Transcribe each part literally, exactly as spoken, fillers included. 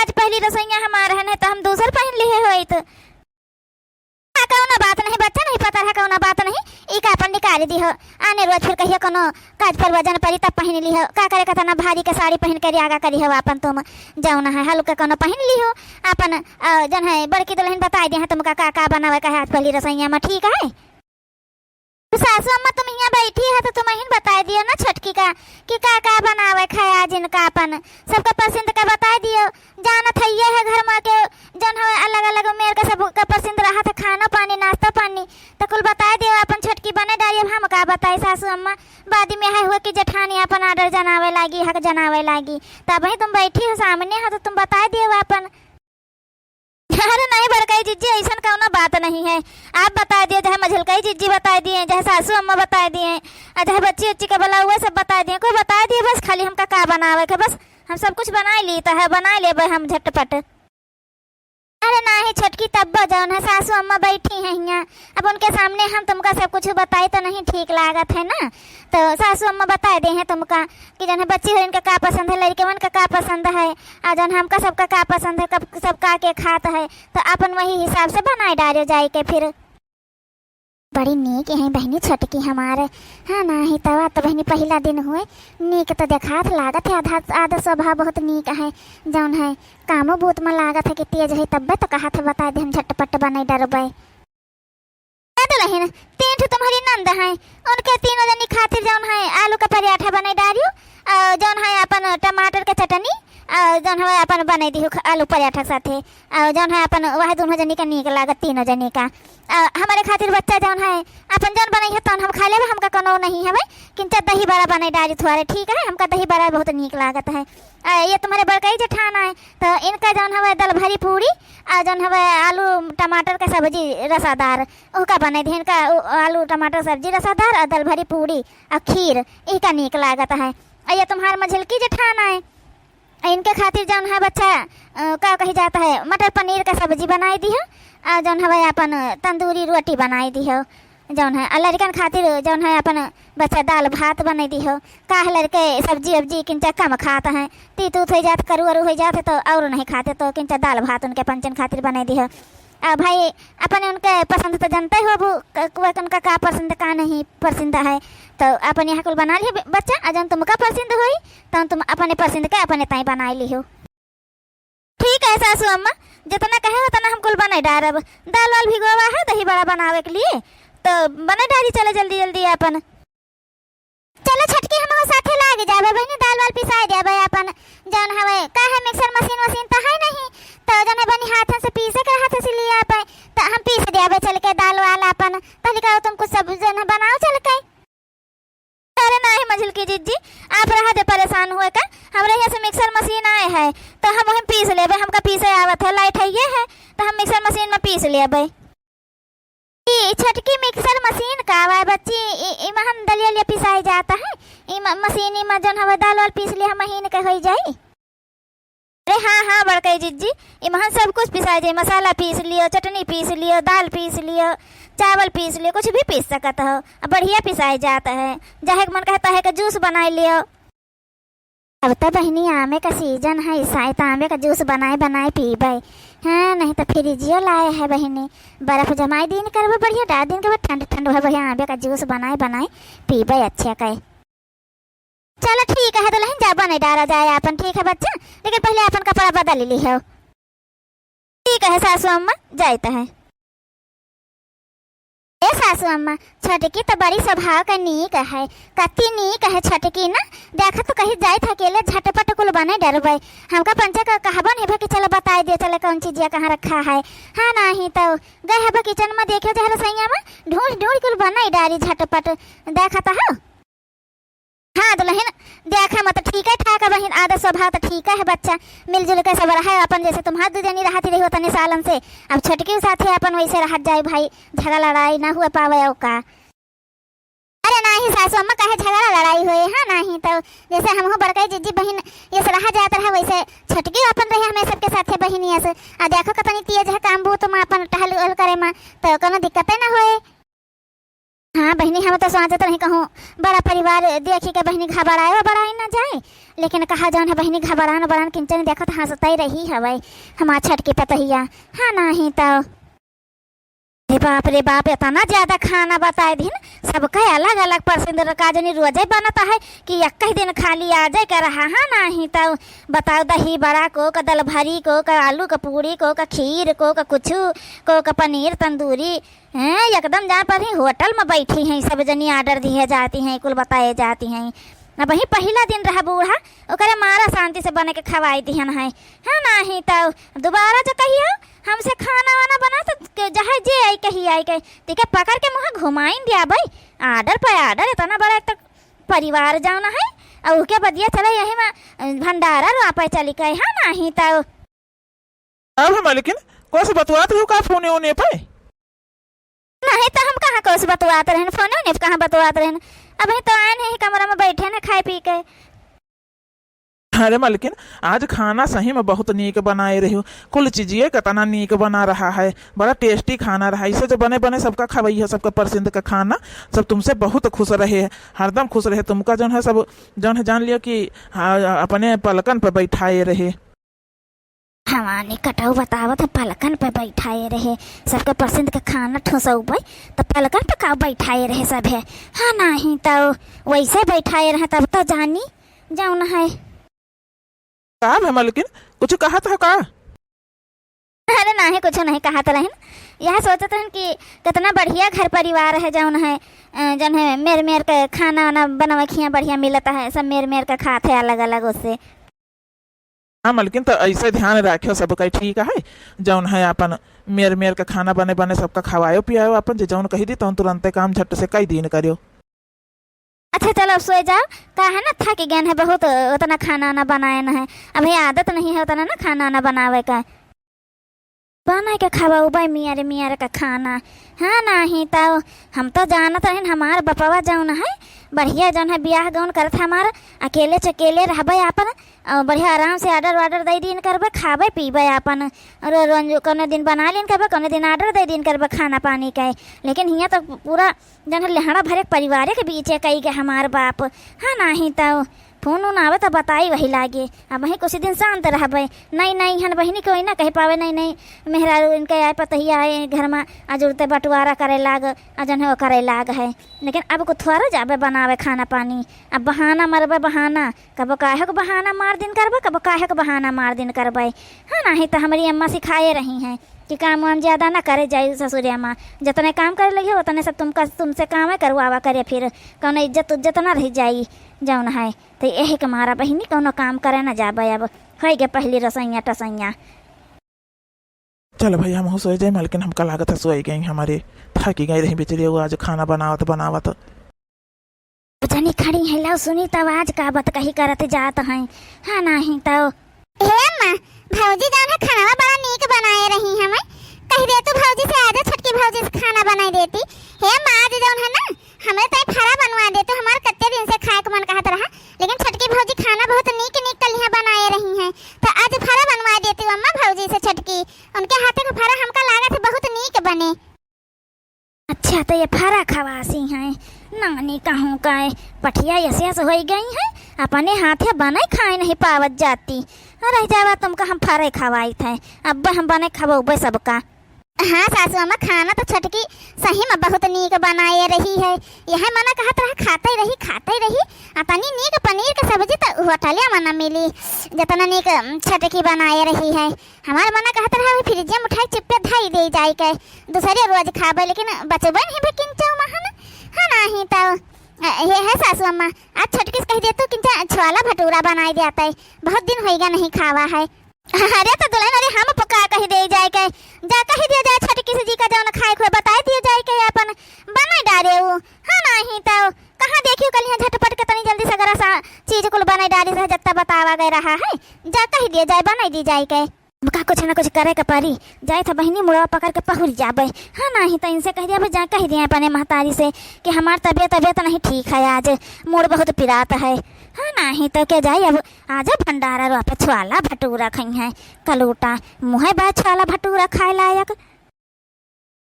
आज पहली रसोइया हमार है, नहीं तो हम दूसर पहिन लिहे होइत। हाँ, कउनो बात नहीं बच्चा, नहीं पता रहा कउनो बात नहीं, ई का अपन निकाल दिहो। आने रोज फिर कहियो कउनो काज पर वजन परी तब पहिन लिहो। का करे कतना भारी के साड़ी पहिन के रियागा करी हो आपन तुम, जउन है हल्का कउनो पहिन लिहो आपन। अ, जउन है बड़की दुलहिन बताइ दिहे तुमका का का बनावे का है आज पहली रसोइया में, ठीक है? सासू अम्मा, तुम हियाँ बैठी है तो तुम हिन बताइ दियो ना छोटकी का कि का का बनावे खाए आज इनका अपन। सबका पसंद का बताइ दियो। जानत है ये है घर में के जउन है अलग अलग उमेर का सबका पसंद रहत है खाना पानी नाश्ता पानी। तो कुल बताइ दियो अपन छोटकी बनाइ डारी। अब हम का बताई सासू अम्मा, बाद में है हुआ कि जेठानी अपन order जनावे लागी, हक जनावे लागी। तब ही तुम बैठी हो सामने हो तो तुम बताइ दियो अपन। अरे नहीं बड़काई जिज्जी, अइसन कउनो बात नहीं है। आप बताइ दियो, चाहे मझलकाई जिज्जी बताइ दिए, चाहे सासू अम्मा बताइ दिए, आ चाहे बच्ची उच्ची के बोला, उहे सब बताइ दिए, कोई बताइ दिए, बस खाली हमका का बनावे के, बस हम सब कुछ बनाइ ली तो है, बनाइ लेबे हम झटपट। अरे नाही छोटकी, तब्बो जउन है सासू अम्मा बैठी हैं हियाँ, अब उनके सामने हम तुमका सब कुछ बताई तो नहीं ठीक लागत है ना, तो सासू अम्मा बताइ दे हैं तुमका कि जउन है बच्ची हो इनका का पसंद है, लड़केवन का का पसंद है, आ जउन हमका सबका का पसंद है, कब सब का के खात है, तो अपन वही हिसाब से बनाइ डारियो जाइ के फिर। बड़ी नीक है बहिनी छोटकी हमारे। हाँ नाही तवा तो बहिनी पहिला दिन हुए, नीक तो देखात लागत है, आधा आधा स्वभाव बहुत नीक है, जउन है कामो बूत में लागत है कि तेज है, तब्बे तो कहत है बताइ दे हम झटपट बनाइ डरबे। ए दुलहिन, तीन ठो तुम्हरी नंद हैं, उनके तीनों जनी खातिर जउन है आलू का पराठा बनाइ डारियो, अ, जउन है अपन टमाटर के चटनी, अ, जउन है अपन बनाइ दिहो ख-, आलू पराठा के साथे, अ, जउन है अपन वह दुनों जनी का नीक लागत, तीनों जनी का। अ, हमरे खातिर बच्चा जउन है अपन जउन बनाई है तउन हम खा लेबे, हमका कउनो नहीं हवे, किंचा दही बड़ा बनाइ डारी थोड़े, ठीक है, हमका दही बड़ा बहुत नीक लागत है। अ, ये तुम्हरे बड़कई जेठान आए, तो इनका जउन हवे दल भरी पूड़ी, अ, जउन हवे आलू टमाटर का सब्जी रसादार, ओका बनाइ दिहे इनका, उ, आलू टमाटर सब्जी रसादार, अ, दल भरी पूड़ी, अ, खीर, इका नीक लागत है। अ, ये तुम्हार मझिलकी जेठान आए, अ, इनके खातिर जउन है बच्चा, अ, का कही जात है, मटर पनीर का सब्जी बनाइ दिहो, अ, जउन हवे अपन तंदूरी रोटी बनाइ दिहो, जउन है, अ, लड़कन खातिर जउन है अपन बच्चा दाल भात बनाइ दिहो, काहे लड़के सब्जी उब्जी किंचा कम खात हैं, तीत उत होइ जात, करू अरू होइ जात है तो अउर नहीं खाते, तो किंचा दाल भात उनके पंचन खातिर बनाइ दिहो। आ भाई, अपने उनके पसंद तो जनते होबू, क-, क-, उनका का पसंद, का नहीं पसंद है। तो अपने यहाँ कुल बना लिहे ब-, बच्चा, आ जउन तुमका पसंद होई, तउन तुम अपने पसंद के अपने ताई बनाइ लिहो। ठीक है सासू अम्मा, जितना कहे उतना हम कुल बनाइ डारब। दाल वाल भिगोवा है, दही बड़ा बनावे के लिए, तो बनाइ डारी चले जल्दी जल्दी अपन। चलो छोटकी, हमहू साथे लाग जाबे बहिनी, दाल वाल पिसाइ देबे अपन, जउन हवे, काहे मिक्सर मशीन वशीन तो है नहीं, तो जउन है बहिनी हाथन से पीसे के हाथ से लिया पे, तो हम पीस देबे चल के दाल वाल अपन, तनिका तुम कुछ सब जउन है बनाओ चल के। अरे नाही मझिलकी जिज्जी, आप रहा दे परेशान हुए का, हमरे यहाँ से मिक्सर मशीन आए है, तो हम वहीं पीस लेबे, हमका पीसे आवत है, लाइट है ये है, तो हम मिक्सर मशीन में पीस लेबे। ई छोटकी मिक्सर मशीन का बा बच्ची? ई, ई महन दलिया लिया पिसाई जाता है। ई म-, मशीन, ई म जौन हवे दाल वाल पीस लिया, महीन के होई जाई। अरे हाँ, हाँ, बड़कई जिज्जी, ई महन सब कुछ पिसाई जाई। मसाला पीस लियो, चटनी पीस लियो, दाल पीस लियो, चावल पीस लियो, कुछ भी पीस सकत हो। अब बढ़िया पिसाई जात है। जहे के मन कहे, तहे के जूस बनाई लियो। अब त बहिनी आमे का सीजन है, साइत आमे का जूस बनाए बनाए पीबे। हाँ, नहीं त फ्रिजियो लाए है बहिनी, बर्फ जमाए दिन करबे बढ़िया, डाल दिन करबे ठंड ठंड है बढ़िया, आमे का जूस बनाए बनाए पीबे अच्छे के। चलो ठीक है दुलहिन, जा बने डारा जाए आपन, ठीक है बच्चा, लेकिन पहले आपन कपड़ा बदल लिहो। ठीक है सासू अम्मा, जाइत है। ए सासू अम्मा, छोटकी त बड़ी स्वभाव के नीक है, कत्ती नीक है छोटकी ना। देखा तो कहीं जाइत है अकेले, झटपट कुल बने डरबे। हमका पंचे का कहबो नहीं भा कि चलो बताई दे, चले कौन चीजिया कहाँ रखा है। हाँ, नहीं तो गए हबे किचन में, देखे चाहे रसोइया में, ढूंढ ढूंढ कुल बनाई डारी झटपट। देखा तो हो। हाँ दुलहिन, देखा मत ठीक है ठाक है बहिन, आदत स्वभाव तो ठीक है बच्चा, मिलजुल के सब रहे अपन, जैसे तुम्हार दू जनी रहती रही उतने सालन से, अब छोटकी साथे अपन वैसे रहत जाए भाई, झगड़ा लड़ाई ना हुए पावे और का। अरे नाही सासू अम्मा, काहे झगड़ा लड़ाई होए है, नाही तो जैसे हमहू बड़कई जिज्जी बहिन ये से रहा जात रहा, वैसे छोटकी अपन रहे हमें सबके साथे बहिन ये से। आ देखो कितनी तेज है काम बूत में अपन टहल उहल करे में, तो कोनो दिक्कते ना होए। हाँ, बहिनी, हम तो सोचत रही कहूँ बड़ा परिवार देखी के बहिनी घबराए बड़ाई ना जाए, लेकिन कहा जौन है बहिनी घबरान बड़ान किंचन देखत हँसतै रही हवै हमार छोटकी पतोहिया। हाँ, नाहीं तो। अरे बाप रे बाप, इतना ज्यादा खाना बताए दिन, सबका अलग अलग परसिंद का जनी रोजे बनत है कि एक ही दिन खाली आ जाए के रहा। हाँ, नाहीं तो बताओ, दही बड़ा को का, दल भरी को का, आलू का पूड़ी को का, खीर को का, कुछु को का, पनीर तंदूरी, हैं, एकदम जान पर ही होटल में बैठी हैं, सब जनी order दिए जाती हैं, कुल बताए जाती हैं। अबहीं पहिला दिन रहा बूढ़ा, ओकरे मारा शांति से बने के खवाई दिहन है। हाँ, नाहीं तो दोबारा जो कहियो हमसे खाना वाना बना तो के-, चाहे जे आई कही आई कही, तेके पकड़ के मुँह घुमाइन दिया भाई। Order पे order, इतना बड़ा एक तो परिवार जौन है, और उके बदिया चले यही में, अ, भंडारा रोपे चली गए। हाँ, नाहीं तो। अब हम लेकिन कुछ बतुआत रहू का फोने ओने पे? नहीं तो हम कहाँ कुछ बतुआत रहन, फोने ओने पे कहाँ बतुआत रहन। अबहीं तो आए नहीं, कमरा में बैठे न खाए पी के। अरे मलकिन, आज खाना सही में बहुत नीक बनाए रही हो। कुल चीजिए कितना नीक बना रहा है, बड़ा tasty खाना रहा। इसे जो बने बने सबका खवई है, सबका परसिंद का खाना, सब तुमसे बहुत खुश रहे, हरदम खुश रहे। तुमका जौन है सब, जौन है जान लियो कि, हाँ, अपने पलकन पे बैठाए रहे। भवानी कटऊ बतावत है, पलकन पे बैठाए रहे, सबके परसिंद के खाना ठुसौबै, त पलकन पे का बैठाए रहे सब है? हाँ, नाहीं तो वैसे बैठाए रहे, तब तो जानी जौन है। का भे मलकिन, कुछ कहत हो का? अरे नाहीं, कुछ नहीं कहत रहन, यह सोचत रहन कि कितना बढ़िया घर परिवार है, जौन है, अ, जौन है मेर मेर के खाना वाना बनवखिया बढ़िया मिलत है, सब मेर मेर के खात है अलग अलग उससे। हाँ मलकिन, तो ऐसे ध्यान राख्यो सबका, ठीक है, जौन है आपन मेर मेर के खाना बने बने सबका खवायो पियायो, आपन जे जौन कही दी तौन तुरंते काम झट से कई दिन करियो। अच्छा चलो अब सोए जाओ, का है ना थक गए हैं बहुत, उतना खाना ना बनाए न है, अभी आदत नहीं है उतना ना खाना ना बनावे का। बना के खवाउबै मियर मियर का खाना। हाँ, नाहीं तो हम तो जानत रहन, हमार बपवा जौन है, बढ़िया जौन है, बियाह गौन करत है हमार, अकेले चकेले रहबै आपन, और बढ़िया आराम से order वार्डर दे दीन करबै, खाबै पीबै आपन, रो-, रोज कौनो दिन बना लीन करबै, कौनो दिन order दे दीन करबै खाना पानी का। लेकिन हियाँ तो पूरा जौन है लेहड़ा भरे परिवारे के बीचे कई के हमार बाप। हाँ, नाहीं तो फोन उन आवे त बताई वही लागे। अबहीं कुछ दिन शांत रहबै। नई नई हन बहिनी कोई ना कह पावे, नई नई मेहरारू इनके आए पतोहिया आए घर में, आ जुड़ते बंटवारा करे लाग, आ जौन है वो करे लाग है। लेकिन अब को थोड़ा जाबे बनावे खाना पानी, अब बहाना मरबे बहाना, कबो काहे को बहाना मार दिन करबे, कबो काहे को बहाना मार दिन करबे। हाँ, नाहीं तो हमरी अम्मा सिखाए रही हैं कि काम वाम ज्यादा ना करे जाई ससुरे अम्मा, जतने काम करे लगी हो उतने सब तुमका, तुमसे काम है करवावा करे, फिर कौनो इज्जत उज्जत ना रह जाई जौन है। तो यही के मारा बहिनी कौनो काम करे ना जाबे, अब होइ गए पहली रसोइया टसोइया। चल भाई, हमहू सोए जाए, मलकिन हमका लागत है सोए गई, हमारे थकी गई रही बेचारी, वो आज खाना बनावत बनावत। जनी खड़ी है, लाओ सुनी तब आज का बात कही करत जात हैं। हाँ, नाहीं तो। हे अम्मा, भौजी जौन है खाना बड़ा नीक बनाए रही हमें, कह दे तू भौजी से, आजा छोटकी भौजी से खाना बनाई देती। हे अम्मा, आज जौन है ना, हमरे ताई फरा बनवा दे तू, हमार कत्ते दिन से खाए के मन कहत रहा, लेकिन छोटकी भौजी खाना बहुत नीक नीक कलिया बनाए रही हैं, तो आज फरा बनवा दे तू अम्मा भौजी से छोटकी, उनके हाथे के फरा हमका लागत है बहुत नीक बने। अच्छा, तो ये फरा खवासी हैं, नानी कहूँ का है, पठिया ऐसे ऐसे होई गई हैं, अपने हाथे बने खाए नहीं पावत जाती, रह जावा तुमका हम फरे खवाई थे, अब हम बने खवौबे सबका। हाँ सासू अम्मा, खाना तो छोटकी सही में बहुत नीक बनाए रही है। यह मना कहत रहा, खाते रही, खाते रही। अतनी नीक पनीर के सब्जी तो होटलिया में न मिली, जितना नीक, उम, छोटकी बनाए रही है। हमार मना कहत रहा, अभी फ्रिज में उठाई चुप्पे धई दे जाई के, दूसरे रोज खाबे, लेकिन बचबे नहीं बे किंचो महन। हाँ, नाहीं तो, अ, ये है सासू अम्मा, आज छोटकी से कह दे तू किंचा छोला भटूरा बनाई दे आते, बहुत दिन होइगा नहीं खावा है। अरे तो दुल्हन, अरे हम पका कही दे जाए के, जा कही दिया जाए छोटकी से जी का जौन खाए खुए बताए दिया जाए के अपन बनाए डारे उ। हाँ, नाहीं तो कहाँ देखियो कल यहाँ झटपट के तनी जल्दी सगरा सा चीज कुल बनाए डारे से जत्ता बतावा गए रहा है, जा कही दिया जाए बनाए दी जाए के। हमका कुछ ना कुछ करे के परी, जाए था बहिनी मुड़वा पकड़ के पहुर जाबे। हाँ, नाहीं तो इनसे कह दिया, जा कह दिया अपने महतारी से कि हमार तबियत, तबियत नहीं ठीक है, आज मूड़ बहुत पिरात है। हाँ, नाहीं तो क्या जाए अब, आज भंडारा रोपे छोला भटूरा खई हैं, कलूटा मुँहे बा छोला भटूरा खाए लायक।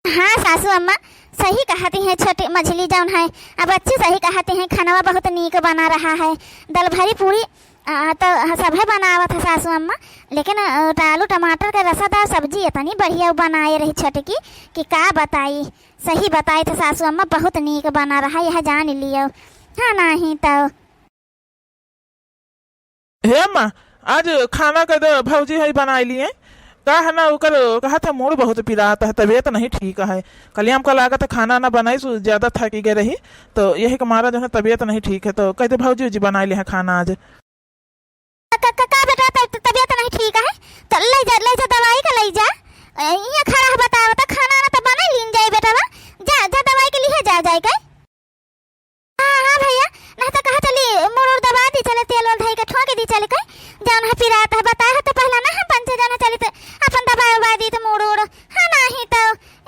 हाँ सासू अम्मा, सही कहती हैं छोटी मझली जौन है, अब अच्छी सही कहती हैं, खानवा बहुत नीक बना रहा है। दल भरी पूरी, आ, तो सभे बनावत है सासू अम्मा, लेकिन, आ, आलू टमाटर के रसादार सब्जी इतनी बढ़िया बनाए रही छोटकी कि का बताई। सही बताई तो सासू अम्मा, बहुत नीक बना रहा, यह जान लियो। हाँ, नहीं तो। हे अम्मा, आज खाना का तो भौजी है बनाए लिए। का है ना, ओकर कहा था मूड बहुत पिरात है, तबीयत नहीं ठीक है। कलिया हमका लागत है खाना ना बनाई, सु-, ज्यादा थकी गए रही, तो यही के मारा जो है तबीयत नहीं ठीक है, तो कह दे भौजी उजी बनाए लिए है खाना आज। क-, क-, का बेटा, त-, त-, तबीयत नहीं ठीक है, तो ले जा, ले जा दवाई का ले जा। ए, इहाँ खड़ा है बतावा, तो खाना ना तो बनाए लीन जाए बेटा, बा। जा, जा दवाई के लिए जा, जाए के। हाँ, हाँ भैया, नहीं तो कहा चली, मूड़ उड़ दबा दी चले, तेल वेल धई के ठोंक दी चले के, जौन है पिरात है, बताए हो तो पहला ना हम पंचे जौन है चली तो अपन दबा उबा दी तो मूड़ उड़, हाँ, नहीं तो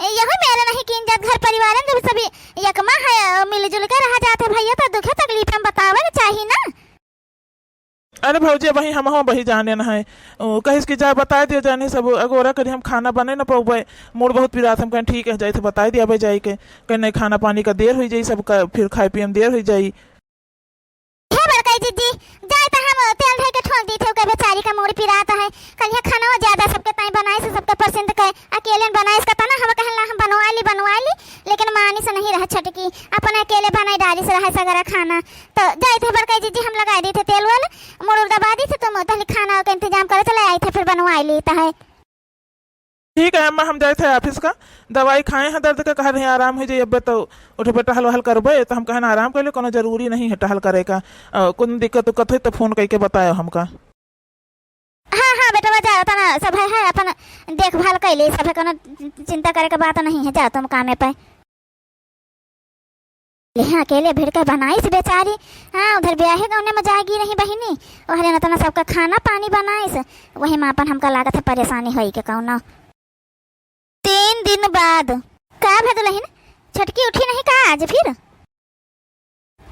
यही मेरे नहीं कीन जात घर परिवार में, जब सभी यकमा है, मिलजुल के रहा जात है भैया, तो दुखे तकलीफ हम बतावे के चाही ना। अरे भौजी, वही हम हो, वही जाने न है। ओ, कहिस कि जा बताए दियो जाने सब, अगोरा करी हम खाना बने न पउबे, मूड़ बहुत पिरात, हम कहें ठीक है, जाई थे बताए दिया बे जाई के, कहें नहीं खाना पानी का देर हुई जाई, सबका फिर खाए पिए में देर हुई जाई। हे बड़काई जिज्जी, जाए तो हम तेल धर के ठोक दी थे, ओकर बेचारी का मूड़ पिरात है, कल यहाँ खाना ज्यादा सबके ताई बनाए से सबके पसंद के, अकेले बनाए से कतना हम कहला हम बनवा ली, बनवा ली, लेकिन मानी से नहीं रह छटकी, अपन अकेले बनाई डाली से रहे सगरा खाना। तो जाइत है बड़काई जिज्जी, हम लगाई दी थे तेल वेल, मूड़ उड़ दबा दी थे, तुम तहली खाना के इंतजाम करे चले आई थे, फिर बनवाई ली तो है। ठीक है अम्मा, हम जाइत है ऑफिस का, दवाई खाए हैं दर्द का, कह रहे हैं आराम हो जाई, अब तो उठबे टहल वहल करबे, तो हम कहन आराम कर ले, कोनो जरूरी नहीं है टहल करे का। अ, कोनो दिक्कत उक्कत होई तो फोन करके बतायो हमका। हाँ, हाँ, बेटवा, जा, तना सब है, है, अपन देखभाल कैले, सब है, कोनो चिंता करे के बात नहीं है, जा तुम कामे पे। ले, हाँ, अकेले भिड़ के बनाइस बेचारी। हाँ, उधर ब्याहे गौने में जागी रही बहिनी, ओहरे न तना सबका खाना पानी बनाइस, वही में अपन हमका लागत है परेशानी होई के कौनो। तीन दिन बाद। का भे दुलहिन, छोटकी उठी नहीं का आज फिर?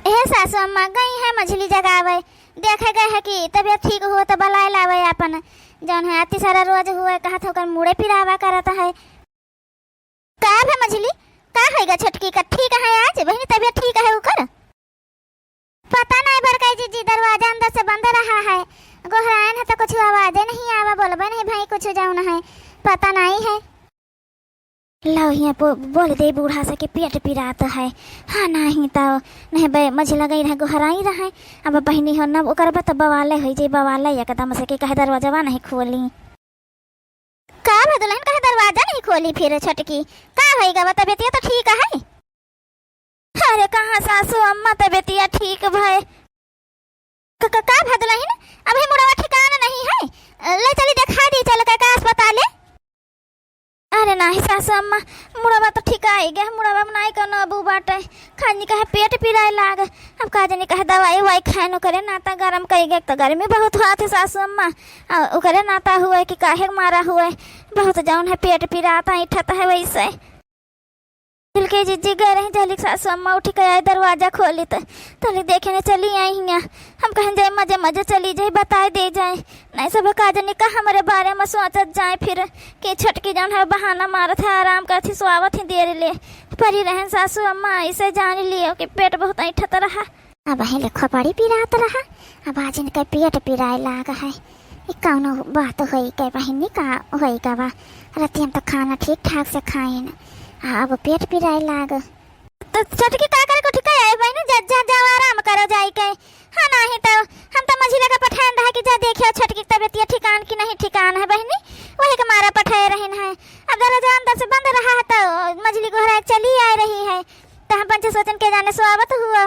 ए सासू अम्मा, गई है मझली जगावे, देखे गए है कि तबीयत ठीक हुए तो बलाए लावे अपन, जौन है अति सारा रोज हुए कहत होकर मूड़े पिरावा करत है। का भे मझली, का होइगा छोटकी का, ठीक है आज बहिनी, तबीयत ठीक है ओकर? पता नहीं बड़काई जिज्जी, दरवाजा अंदर से बंद रहा है, गोहरायन है तो कुछ आवाजे नहीं आवा, बोलबे नहीं भाई कुछ जौन है, पता नहीं है। लो हियाँ बो-, बोल दे बूढ़ा से कि पेट पिरात है। हाँ, नहीं तो नहीं बे, मझी लगई रहे, गोहराई रहे। अब बहिनी हो न ओकर बा तो बवाले होई जाई, बवाले एकदम से कि कहे दरवाजवा नहीं खोली। का भे दुलहिन, कहे दरवाजा नहीं खोली फिर छोटकी? का होइगा बा, तबीयतिया तो ठीक है? अरे कहाँ सासू अम्मा, तबीयतिया ठीक भय। क-, क-, का भे दुलहिन, अभी मुड़वा ठिकाना नहीं है? ले चली देखा दी चल के का अस्पताले। अरे नाही सासू अम्मा, मुड़वा तो ठिकाई गया, मुड़वा में नाई कौनो अबू बाटे। खानी कहे पेट पिराए लाग, अब का जानी कहे दवाई उवाई खाए न करे, नाता गरम कई गए तो गर्मी बहुत हुआ थे सासू अम्मा। आ, ओकरे नाता हुए कि काहे के मारा हुए, बहुत जौन है पेट पिरात ऐठत है वैसे। दिल के जिज्जी गए रही, जहलिक सासू अम्मा उठी के आए, दरवाजा खोली त तहलिक देखे ने चली आई हियाँ। हम कहन जाए मजे मजे चली जाए, बताए दे जाए, नहीं सब का जानी का हमरे बारे में सोचत जाए फिर कि छोटकी जौन है बहाना मारत है, आराम करत ही, सोवत ही देर ले। परी रहन सासू अम्मा, ऐसे जान लियो कि पेट बहुत ऐठत रहा। अबहीं ले खोपड़ी पिरात रहा, अब आज इनके पेट पिराए लाग है। ई कौनो बात होई के बहिनी, का होई का बा? रतिया में तो खाना ठीक ठाक से खाइन, आ अब पेट पिराए लाग। तो छोटकी का करे को ठिका है बहिनी, जा, जा, जाओ आराम करो जाई के। हाँ, नाही तो हम तो मझिला का पठान रहा कि जा देखियो छोटकी की तबीयतिया ठिकान की नहीं ठिकान है बहिनी, वही के मारा पठाए रहन है। अब दरवाजा अंदर से बंद रहा है तो मझिली गोहरा चली आ रही है, तो हम पंचे सोचन के जाने सोवत हुआ।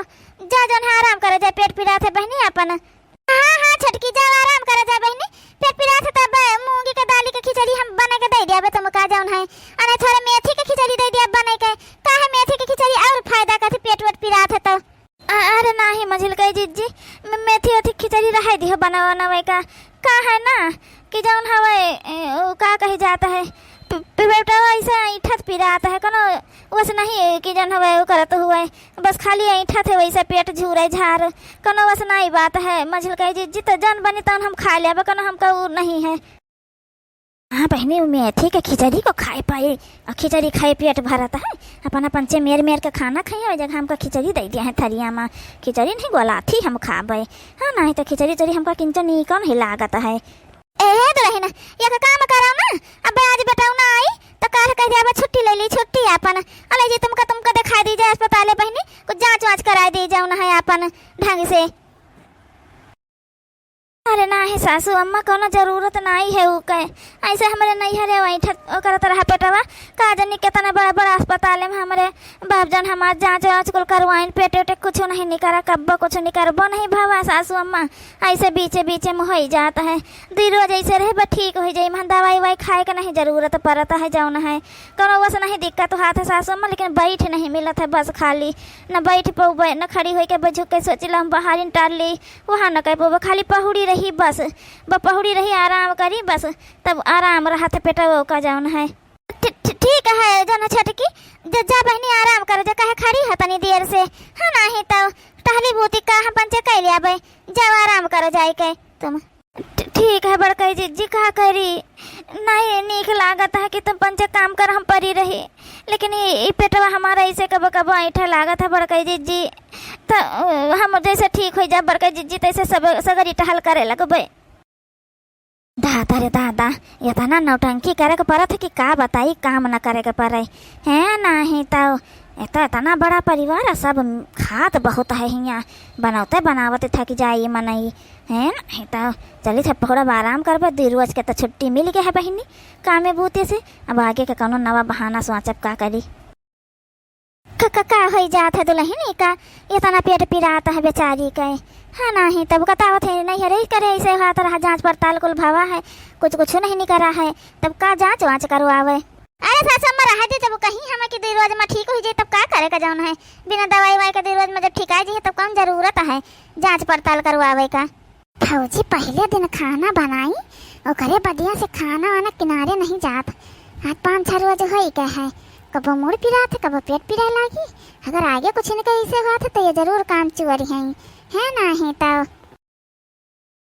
जा जौन है आराम करे, जा पेट पिरात है बहिनी अपन। हाँ, हाँ, छोटकी जाओ आराम करे जा बहिनी, पेट पिरात है तब मूंगी के दाली के खिचड़ी हम बना के दे दिया बे तुम का जौन है, अने थोड़े मेथी के खिचड़ी दे दिया बना के, का है मेथी के खिचड़ी और फायदा करती पेट वेट पिरात है तो। अ-, अरे नाही मझिल कही जिज्जी, मे-, मेथी ओथी खिचड़ी रहे दिहो बनावा नवे का, का है ना कि जौन हवे, ए, ओ का कही जाता है, पे-, पे-, पेटवा ऐसे ऐठत पिरात है, कोनो वस नहीं है कि जौन हवे वो करत हुए, बस खाली ऐठत है वैसे पेट झूरे झार, कोनो वस नहीं बात है। मझिल कही जिज्जी तो जौन बनी तौन हम खा लेबे, कोनो हमका ऊ नहीं है। बहिनी, उ मेथी के खिचड़ी को खाए पाई, अउ खिचड़ी खाए पेट भरत है। अपन अपन चेमेर मेर के खाना खाई, ओइ जगह हमका खिचड़ी दइ दिया है थरिया मा। खिचड़ी नहीं गोलाथी हम खाबे। हाँ, नहीं तो खिचड़ी उचड़ी हमका किंचो नीको नहीं लागत है। ए दुलहिन, एक काम करो ना, अब आज बेटऊ ना आई तो काल कह दिया छुट्टी ले ली, छुट्टी अपन। अले जी तुमका, तुमका दिखाई दी जाए अस्पताले बहिनी, कुछ जांच वांच कराई दी जाए ना है अपन ढंग से। अरे नाही सासू अम्मा, कोनो जरूरत नाही है ऊ के। ऐसे हमरे नैहरे वहीं ठत-, ओकर तरह पेटवा, का जानी कितना बड़ा बड़ा अस्पताल में हमरे बाप जन हमार जांच वांच कुल करवाइन, पेटे उटे कुछ नहीं निकरा, कब्बो कुछ निकरबो नहीं भवा सासू अम्मा। ऐसे बीचे बीचे में होई जात है, दुई रोज ऐसे रहे बस ठीक हो जाई, मन दवाई वाई खाए के नहीं जरूरत पड़त है जौन है। कोनो बस नहीं दिक्कत होत है सासू अम्मा, लेकिन बैठ नहीं मिलत है बस खाली, न बैठ पौबे, न खड़ी होई के बस झुक के सोचिला हम बाहर टार ली, वहाँ न कह पौबे, खाली पहुड़ी रही बस, ब-, पहुड़ी रही, आराम करी बस, तब आराम रहत पेटवो का जौन है। ठी-, ठी-, ठीक है, जौन है छोटकी, ज-, जा बहिनी आराम कर, जा कहे खड़ी है तनी देर से, हाँ नाही तो टहली बूती का हम पंचे कह लियाबे, जाओ आराम करो जाए के तुम। ठी-, ठीक है बड़कई जिज्जी, का करी, नहीं नीक लागत है कि तुम पंचे काम कर हम परी रही, लेकिन ई, ई पेटवा हमारा ऐसे कबो कबो ऐंठे लागत है बड़कई जिज्जी, तो अ, हम जैसे ठीक हो जा बड़कई जिज्जी तैसे सब सगरी टहल करे लगबे। दादा रे दादा, इतना नौटंकी करे के पड़त है कि का बताई, काम न करे के पड़े। हैं, नाही तो, ए तो इतना बड़ा परिवार है, सब खात बहुत है हियाँ, बनौते बनावत थक जाई मनई। हैं, नाही तो चली थे पहुड़ा आराम करबे, दुई रोज के तो छुट्टी मिल गया है बहिनी, कामे बूते से। अब आगे के कौनो नवा बहाना सोचब का करी। क-, क-, का होई जात है दुलहिनी का? इतना पेट पिरात है बेचारी के। हाँ, नाही तब कता होत है, नैहरे करे ऐसे होत रहा, जांच पड़ताल कुल भवा है, कुछ, कुछ नहीं निकरा है, तब का जांच वांच करवावे? अरे सासु अम्मा, रहे दे, जब कहीं हमें कि दुई रोज में ठीक हो जाए, तब का करे का जौन है? बिना दवाई वाई के दुई रोज में जब ठिकाई जाए, तब कौन जरूरत है जांच पड़ताल करवावे का? भौजी पहिले दिन खाना बनाई, ओकरे बदिया से खाना वाना किनारे नहीं जात। आज पाँच छह रोज होई गए है, कबो मुड़ पिरात है, कबो पेट पिराए लागी। अगर आगे कुछ इनके ऐसे होत है तो ये जरूर काम चोरी है, है नाही तो।